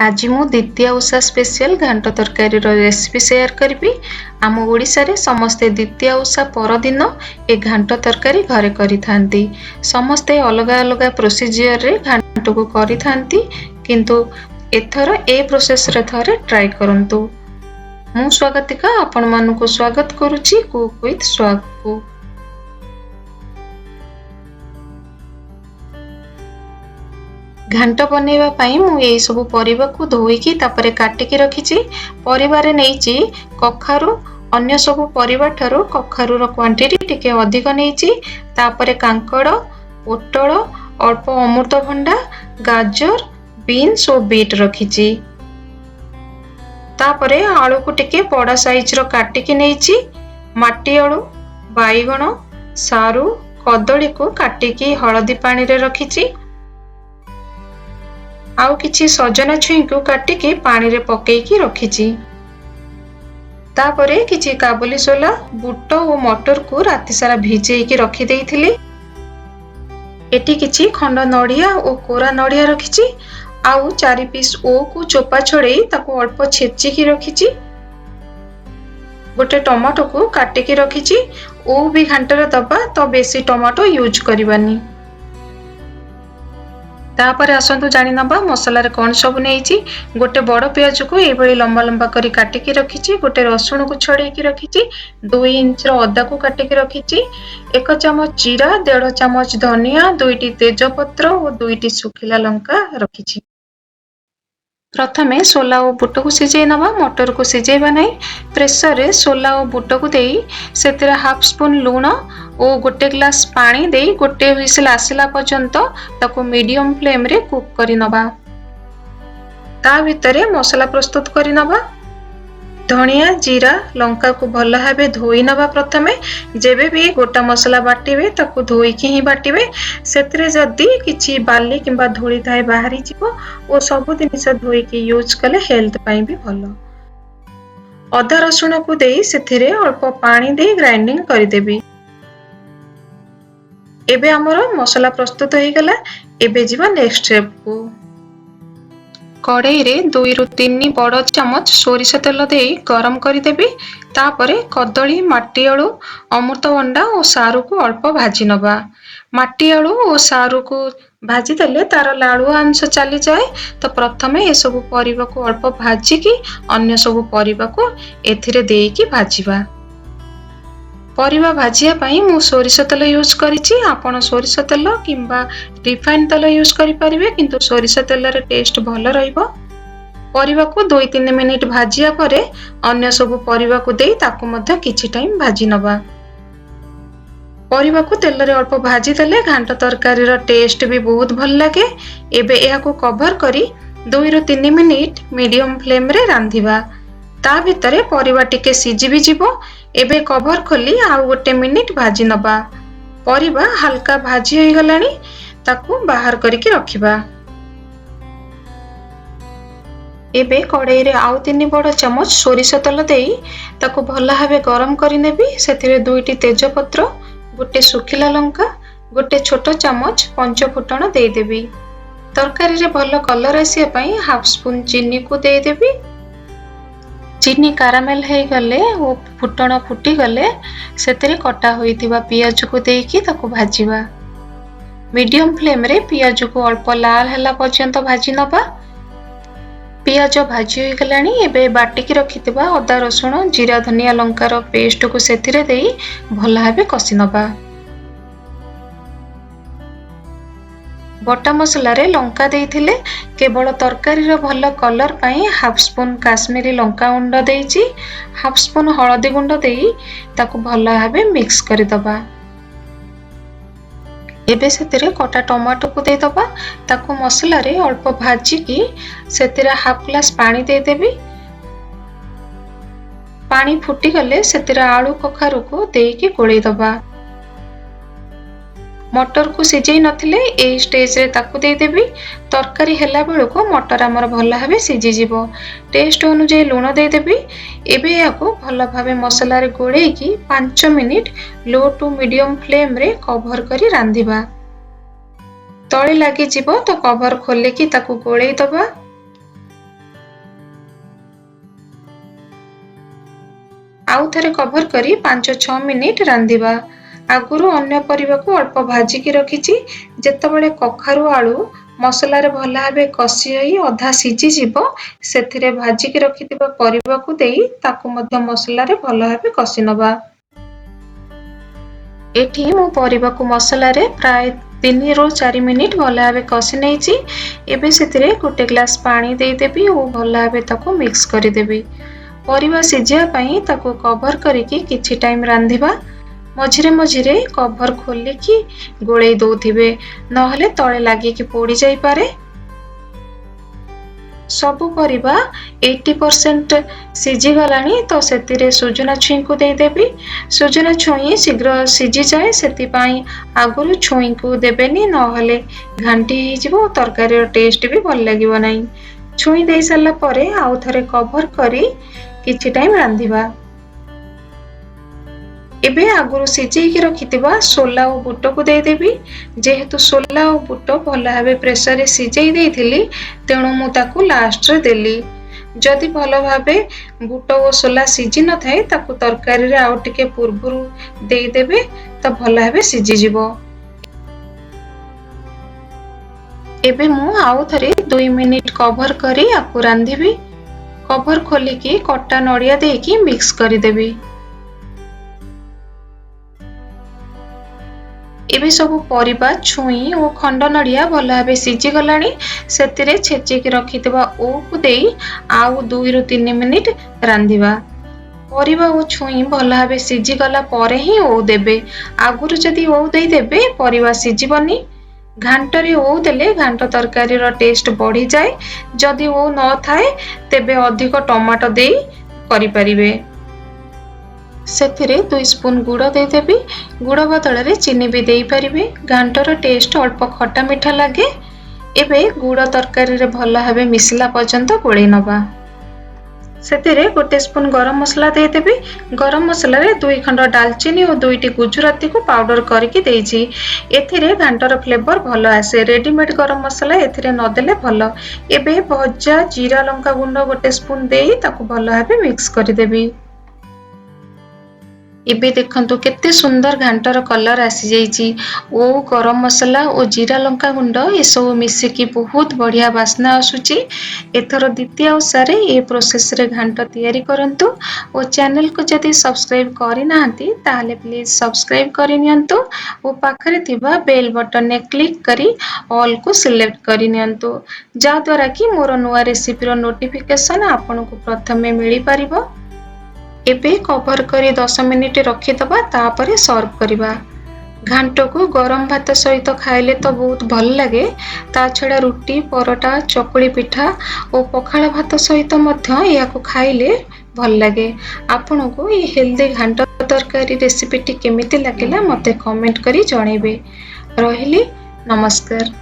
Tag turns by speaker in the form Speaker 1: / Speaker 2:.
Speaker 1: ଆଜି ମୁଁ ଦ୍ୱିତୀୟା ଓଷା ସ୍ପେଶିଆଲ ଘାଣ୍ଟ ତରକାରୀର ରେସିପି ସେୟାର କରିବି। ଆମ ଓଡ଼ିଶାରେ ସମସ୍ତେ ଦ୍ୱିତୀୟା ଓଷା ପରଦିନ ଏ ଘାଣ୍ଟ ତରକାରୀ ଘରେ କରିଥାନ୍ତି। ସମସ୍ତେ ଅଲଗା ଅଲଗା ପ୍ରୋସିଜିଅରରେ ଘାଣ୍ଟକୁ କରିଥାନ୍ତି, କିନ୍ତୁ ଏଥର ଏ ପ୍ରୋସେସରେ ଥରେ ଟ୍ରାଏ କରନ୍ତୁ। ମୁଁ ସ୍ୱାଗତିକା ଆପଣମାନଙ୍କୁ ସ୍ୱାଗତ କରୁଛି କୁକ୍ ୱିଥ୍ ସ୍ୱାଗକୁ। ଘାଣ୍ଟ ବନେଇବା ପାଇଁ ମୁଁ ଏଇସବୁ ପରିବାକୁ ଧୋଇକି ତାପରେ କାଟିକି ରଖିଛି। ପରିବାରେ ନେଇଛି କଖାରୁ, ଅନ୍ୟ ସବୁ ପରିବା ଠାରୁ କଖାରୁର କ୍ୱାଣ୍ଟିଟି ଟିକେ ଅଧିକ ନେଇଛି। ତାପରେ କାଙ୍କଡ଼, ପୋଟଳ, ଅଳ୍ପ ଅମୃତଭଣ୍ଡା, ଗାଜର, ବିନ୍ସ ଓ ବିଟ୍ ରଖିଛି। ତାପରେ ଆଳୁକୁ ଟିକେ ବଡ଼ ସାଇଜର କାଟିକି ନେଇଛି। ମାଟି ଆଳୁ, ବାଇଗଣ, ସାରୁ, କଦଳୀକୁ କାଟିକି ହଳଦୀ ପାଣିରେ ରଖିଛି। ଆଉ କିଛି ସଜନା ଛୁଇଁକୁ କାଟିକି ପାଣିରେ ପକେଇକି ରଖିଛି। ତାପରେ କିଛି କାବୁଲି ସୋଲା, ବୁଟ ଓ ମଟରକୁ ରାତି ସାରା ଭିଜେଇକି ରଖିଦେଇଥିଲି। ଏଠି କିଛି ଖଣ୍ଡ ନଡ଼ିଆ ଓ କୋରା ନଡ଼ିଆ ରଖିଛି। ଆଉ 4 ପିସ୍ ଓକୁ ଚୋପା ଛଡ଼େଇ ତାକୁ ଅଳ୍ପ ଛେଚିକି ରଖିଛି। ଗୋଟେ ଟମାଟୋକୁ କାଟିକି ରଖିଛି। ଓଉ ବି ଘାଣ୍ଟରେ ଦବା, ତ ବେଶୀ ଟମାଟୋ ୟୁଜ୍ କରିବାନି। ତାପରେ ଆସନ୍ତୁ ଜାଣିନେବା ମସଲାରେ କ'ଣ ସବୁ ନେଇଛି। ଗୋଟେ ବଡ଼ ପିଆଜକୁ ଏଇଭଳି ଲମ୍ବା ଲମ୍ବା କରି କାଟିକି ରଖିଛି। ଗୋଟେ ରସୁଣକୁ ଛଡ଼େଇକି ରଖିଛି। 2 ଇଞ୍ଚର ଅଦାକୁ କାଟିକି ରଖିଛି। 1 ଚାମଚ ଜିରା, 1.5 ଚାମଚ ଧନିଆ, 2ଟି ତେଜପତ୍ର ଓ 2ଟି ଶୁଖିଲା ଲଙ୍କା ରଖିଛି। ପ୍ରଥମେ ସୋଲା ଓ ବୁଟକୁ ସିଝେଇ ନେବା, ମଟରକୁ ସିଝେଇବା ନାହିଁ। ପ୍ରେସରରେ ସୋଲା ଓ ବୁଟକୁ ଦେଇ ସେଥିରେ ହାଫ୍ ସ୍ପୁନ୍ ଲୁଣ ଓ 1 ଗ୍ଲାସ୍ ପାଣି ଦେଇ 1 ହ୍ୱିସିଲ୍ ଆସିଲା ପର୍ଯ୍ୟନ୍ତ ତାକୁ ମିଡ଼ିୟମ୍ ଫ୍ଲେମ୍ରେ କୁକ୍ କରିନେବା। ତା ଭିତରେ ମସଲା ପ୍ରସ୍ତୁତ କରିନେବା। ଧଣିଆ, ଜିରା, ଲଙ୍କାକୁ ଭଲ ଭାବେ ଧୋଇ ନେବା ପ୍ରଥମେ। ଯେବେ ବି ଗୋଟା ମସଲା ବାଟିବେ ତାକୁ ଧୋଇକି ହିଁ ବାଟିବେ। ସେଥିରେ ଯଦି କିଛି ବାଲି କିମ୍ବା ଧୂଳି ଥାଏ ବାହାରିଯିବ ଓ ସବୁ ଜିନିଷ ଧୋଇକି ୟୁଜ୍ କଲେ ହେଲ୍ଥ ପାଇଁ ବି ଭଲ। ଅଦା ରସୁଣକୁ ଦେଇ ସେଥିରେ ଅଳ୍ପ ପାଣି ଦେଇ ଗ୍ରାଇଣ୍ଡିଙ୍ଗ କରିଦେବି। ଏବେ ଆମର ମସଲା ପ୍ରସ୍ତୁତ ହେଇଗଲା। ଏବେ ଯିବା ନେକ୍ସଟ ଷ୍ଟେପକୁ। କଡ଼େଇରେ 2ରୁ 3 ବଡ଼ ଚାମଚ ସୋରିଷ ତେଲ ଦେଇ ଗରମ କରିଦେବି। ତାପରେ କଦଳୀ, ମାଟି ଆଳୁ, ଅମୃତଭଣ୍ଡା ଓ ସାରୁକୁ ଅଳ୍ପ ଭାଜି ନେବା। ମାଟି ଆଳୁ ଓ ସାରୁକୁ ଭାଜିଦେଲେ ତାର ଲାଳୁଆ ଅଂଶ ଚାଲିଯାଏ। ତ ପ୍ରଥମେ ଏସବୁ ପରିବାକୁ ଅଳ୍ପ ଭାଜିକି ଅନ୍ୟ ସବୁ ପରିବାକୁ ଏଥିରେ ଦେଇକି ଭାଜିବା। ପରିବା ଭାଜିବା ପାଇଁ ମୁଁ ସୋରିଷ ତେଲ ୟୁଜ୍ କରିଛି। ଆପଣ ସୋରିଷ ତେଲ କିମ୍ବା ରିଫାଇନ୍ ତେଲ ୟୁଜ୍ କରିପାରିବେ, କିନ୍ତୁ ସୋରିଷ ତେଲରେ ଟେଷ୍ଟ ଭଲ ରହିବ। ପରିବାକୁ 2-3 ମିନିଟ୍ ଭାଜିବା ପରେ ଅନ୍ୟ ସବୁ ପରିବାକୁ ଦେଇ ତାକୁ ମଧ୍ୟ କିଛି ଟାଇମ୍ ଭାଜି ନେବା। ପରିବାକୁ ତେଲରେ ଅଳ୍ପ ଭାଜିଦେଲେ ଘାଣ୍ଟ ତରକାରୀର ଟେଷ୍ଟ ବି ବହୁତ ଭଲ ଲାଗେ। ଏବେ ଏହାକୁ କଭର କରି 2ରୁ 3 ମିନିଟ୍ ମିଡ଼ିୟମ୍ ଫ୍ଲେମ୍ରେ ରାନ୍ଧିବା। ତା ଭିତରେ ପରିବା ଟିକେ ସିଝି ବି ଯିବ। ଏବେ କଭର ଖୋଲି ଆଉ 1 ମିନିଟ୍ ଭାଜି ନେବା। ପରିବା ହାଲକା ଭାଜି ହୋଇଗଲାଣି, ତାକୁ ବାହାର କରିକି ରଖିବା। ଏବେ କଡ଼େଇରେ ଆଉ 3 ବଡ଼ ଚାମଚ ସୋରିଷ ତେଲ ଦେଇ ତାକୁ ଭଲ ଭାବେ ଗରମ କରିନେବି। ସେଥିରେ 2ଟି ତେଜପତ୍ର, 1 ଶୁଖିଲା ଲଙ୍କା, 1 ଛୋଟ ଚାମଚ ପଞ୍ଚଫୁଟଣ ଦେଇଦେବି। ତରକାରୀରେ ଭଲ କଲର୍ ଆସିବା ପାଇଁ ହାଫ୍ ସ୍ପୁନ୍ ଚିନିକୁ ଦେଇଦେବି। ଚିନି କାରାମେଲ ହେଇଗଲେ ଓ ଫୁଟଣ ଫୁଟିଗଲେ ସେଥିରେ କଟା ହୋଇଥିବା ପିଆଜକୁ ଦେଇକି ତାକୁ ଭାଜିବା। ମିଡ଼ିୟମ୍ ଫ୍ଲେମ୍ରେ ପିଆଜକୁ ଅଳ୍ପ ଲାଲ ହେଲା ପର୍ଯ୍ୟନ୍ତ ଭାଜି ନେବା। ପିଆଜ ଭାଜି ହୋଇଗଲାଣି। ଏବେ ବାଟିକି ରଖିଥିବା ଅଦା, ରସୁଣ, ଜିରା, ଧନିଆ, ଲଙ୍କାର ପେଷ୍ଟକୁ ସେଥିରେ ଦେଇ ଭଲ ଭାବେ କଷି ନେବା। ବଟା ମସଲାରେ ଲଙ୍କା ଦେଇଥିଲେ, କେବଳ ତରକାରୀର ଭଲ କଲର୍ ପାଇଁ ହାଫ୍ ସ୍ପୁନ୍ କାଶ୍ମୀରୀ ଲଙ୍କା ଗୁଣ୍ଡ ଦେଇଛି। ହାଫ୍ ସ୍ପୁନ୍ ହଳଦୀ ଗୁଣ୍ଡ ଦେଇ ତାକୁ ଭଲ ଭାବେ ମିକ୍ସ କରିଦେବା। ଏବେ ସେଥିରେ କଟା ଟମାଟୋକୁ ଦେଇଦେବା। ତାକୁ ମସଲାରେ ଅଳ୍ପ ଭାଜିକି ସେଥିରେ ହାଫ୍ ଗ୍ଲାସ୍ ପାଣି ଦେଇଦେବି। ପାଣି ଫୁଟିଗଲେ ସେଥିରେ ଆଳୁ କଖାରୁକୁ ଦେଇକି ଗୋଳେଇ ଦେବା। ମଟରକୁ ସିଝେଇ ନଥିଲେ ଏଇ ଷ୍ଟେଜରେ ତାକୁ ଦେଇଦେବି। ତରକାରୀ ହେଲା ବେଳକୁ ମଟର ଆମର ଭଲ ଭାବେ ସିଝିଯିବ। ଟେଷ୍ଟ ଅନୁଯାୟୀ ଲୁଣ ଦେଇଦେବି। ଏବେ ଏହାକୁ ଭଲ ଭାବେ ମସଲାରେ ଗୋଳେଇକି 5 ମିନିଟ୍ ଲୋ ଟୁ ମିଡ଼ିୟମ୍ ଫ୍ଲେମ୍ରେ କଭର କରି ରାନ୍ଧିବା। ତଳେ ଲାଗିଯିବ ତ କଭର ଖୋଲିକି ତାକୁ ଗୋଳେଇ ଦେବା। ଆଉ ଥରେ କଭର କରି 5-6 ମିନିଟ୍ ରାନ୍ଧିବା। ଆଗରୁ ଅନ୍ୟ ପରିବାକୁ ଅଳ୍ପ ଭାଜିକି ରଖିଛି। ଯେତେବେଳେ କଖାରୁ ଆଳୁ ମସଲାରେ ଭଲ ଭାବେ କଷି ହୋଇ ଅଧା ସିଝିଯିବ, ସେଥିରେ ଭାଜିକି ରଖିଥିବା ପରିବାକୁ ଦେଇ ତାକୁ ମଧ୍ୟ ମସଲାରେ ଭଲ ଭାବେ କଷି ନେବା। ଏଠି ମୁଁ ପରିବାକୁ ମସଲାରେ ପ୍ରାୟ 3ରୁ 4 ମିନିଟ୍ ଭଲ ଭାବେ କଷି ନେଇଛି। ଏବେ ସେଥିରେ 1 ଗ୍ଲାସ୍ ପାଣି ଦେଇଦେବି ଓ ଭଲ ଭାବେ ତାକୁ ମିକ୍ସ କରିଦେବି। ପରିବା ସିଝିବା ପାଇଁ ତାକୁ କଭର କରିକି କିଛି ଟାଇମ୍ ରାନ୍ଧିବା। ମଝିରେ ମଝିରେ କଭର ଖୋଲିକି ଗୋଳେଇ ଦେଉଥିବେ, ନହେଲେ ତଳେ ଲାଗିକି ପୋଡ଼ି ଯାଇପାରେ। ସବୁ ପରିବା 80% ସିଝିଗଲାଣି, ତ ସେଥିରେ ସୁଜୁନା ଛୁଇଁକୁ ଦେଇଦେବି। ସୁଜୁନା ଛୁଇଁ ଶୀଘ୍ର ସିଝିଯାଏ, ସେଥିପାଇଁ ଆଗରୁ ଛୁଇଁକୁ ଦେବେନି, ନହେଲେ ଘାଣ୍ଟି ହେଇଯିବ ଓ ତରକାରୀର ଟେଷ୍ଟ ବି ଭଲ ଲାଗିବ ନାହିଁ। ଛୁଇଁ ଦେଇ ସାରିଲା ପରେ ଆଉ ଥରେ କଭର କରି କିଛି ଟାଇମ୍ ରାନ୍ଧିବା। ଏବେ ଆଗରୁ ସିଝେଇକି ରଖିଥିବା ସୋଲା ଓ ବୁଟକୁ ଦେଇଦେବି। ଯେହେତୁ ସୋଲା ଓ ବୁଟ ଭଲ ଭାବେ ପ୍ରେସରରେ ସିଝେଇ ଦେଇଥିଲି, ତେଣୁ ମୁଁ ତାକୁ ଲାଷ୍ଟରେ ଦେଲି। ଯଦି ଭଲ ଭାବେ ବୁଟ ଓ ସୋଲା ସିଝି ନଥାଏ, ତାକୁ ତରକାରୀରେ ଆଉ ଟିକେ ପୂର୍ବରୁ ଦେଇଦେବେ ତ ଭଲ ଭାବେ ସିଝିଯିବ। ଏବେ ମୁଁ ଆଉ ଥରେ 2 ମିନିଟ୍ କଭର କରି ଆକୁ ରାନ୍ଧିବି। କଭର ଖୋଲିକି କଟା ନଡ଼ିଆ ଦେଇକି ମିକ୍ସ କରିଦେବି। ଏବେ ସବୁ ପରିବା, ଛୁଇଁ ଓ ଖଣ୍ଡ ନଡ଼ିଆ ଭଲ ଭାବେ ସିଝିଗଲାଣି। ସେଥିରେ ଛେଚିକି ରଖିଥିବା ଓଉକୁ ଦେଇ ଆଉ 2ରୁ 3 ମିନିଟ୍ ରାନ୍ଧିବା। ପରିବା ଓ ଛୁଇଁ ଭଲ ଭାବେ ସିଝିଗଲା ପରେ ହିଁ ଓଉ ଦେବେ। ଆଗରୁ ଯଦି ଓଉ ଦେଇଦେବେ, ପରିବା ସିଝିବନି। ଘାଣ୍ଟରେ ଓଉ ଦେଲେ ଘାଣ୍ଟ ତରକାରୀର ଟେଷ୍ଟ ବଢ଼ିଯାଏ। ଯଦି ଓଉ ନଥାଏ, ତେବେ ଅଧିକ ଟମାଟୋ ଦେଇ କରିପାରିବେ। ସେଥିରେ 2 ସ୍ପୁନ୍ ଗୁଡ଼ ଦେଇଦେବି। ଗୁଡ଼ ବଦଳରେ ଚିନି ବି ଦେଇପାରିବେ। ଘାଣ୍ଟର ଟେଷ୍ଟ ଅଳ୍ପ ଖଟା ମିଠା ଲାଗେ। ଏବେ ଗୁଡ଼ ତରକାରୀରେ ଭଲ ଭାବେ ମିଶିଲା ପର୍ଯ୍ୟନ୍ତ ଗୋଳେଇ ନେବା। ସେଥିରେ 1 ସ୍ପୁନ୍ ଗରମ ମସଲା ଦେଇଦେବି। ଗରମ ମସଲାରେ 2 ଖଣ୍ଡ ଡାଲଚିନି ଓ 2ଟି ଗୁଜୁରାତିକୁ ପାଉଡର କରିକି ଦେଇଛି। ଏଥିରେ ଘାଣ୍ଟର ଫ୍ଲେଭର ଭଲ ଆସେ। ରେଡିମେଡ୍ ଗରମ ମସଲା ଏଥିରେ ନଦେଲେ ଭଲ। ଏବେ ଭଜା ଜିରା ଲଙ୍କା ଗୁଣ୍ଡ 1 ସ୍ପୁନ୍ ଦେଇ ତାକୁ ଭଲ ଭାବେ ମିକ୍ସ କରିଦେବି। ଏବେ ଦେଖନ୍ତୁ, କେତେ ସୁନ୍ଦର ଘାଣ୍ଟର କଲର୍ ଆସିଯାଇଛି। ଓଉ, ଗରମ ମସଲା ଓ ଜିରା ଲଙ୍କା ଗୁଣ୍ଡ ଏସବୁ ମିଶିକି ବହୁତ ବଢ଼ିଆ ବାସ୍ନା ଆସୁଛି। ଏଥର ଦ୍ୱିତୀୟା ଓଷାରେ ଏ ପ୍ରୋସେସରେ ଘାଣ୍ଟ ତିଆରି କରନ୍ତୁ ଓ ଚ୍ୟାନେଲକୁ ଯଦି ସବସ୍କ୍ରାଇବ୍ କରିନାହାନ୍ତି, ତାହେଲେ ପ୍ଲିଜ୍ ସବସ୍କ୍ରାଇବ୍ କରିନିଅନ୍ତୁ ଓ ପାଖରେ ଥିବା ବେଲ୍ ବଟନରେ କ୍ଲିକ୍ କରି ଅଲ୍କୁ ସିଲେକ୍ଟ କରିନିଅନ୍ତୁ, ଯାହାଦ୍ୱାରା କି ମୋର ନୂଆ ରେସିପିର ନୋଟିଫିକେସନ୍ ଆପଣଙ୍କୁ ପ୍ରଥମେ ମିଳିପାରିବ। ଏବେ କଭର କରି 10 ମିନିଟ୍ ରଖିଦେବା, ତାପରେ ସର୍ଭ କରିବା। ଘାଣ୍ଟକୁ ଗରମ ଭାତ ସହିତ ଖାଇଲେ ତ ବହୁତ ଭଲ ଲାଗେ। ତା ଛଡ଼ା ରୁଟି, ପରଟା, ଚକୁଳି ପିଠା ଓ ପଖାଳ ଭାତ ସହିତ ମଧ୍ୟ ଏହାକୁ ଖାଇଲେ ଭଲ ଲାଗେ। ଆପଣଙ୍କୁ ଏହି ହେଲ୍ଦି ଘାଣ୍ଟ ତରକାରୀ ରେସିପିଟି କେମିତି ଲାଗିଲା, ମୋତେ କମେଣ୍ଟ କରି ଜଣାଇବେ। ରହିଲି, ନମସ୍କାର।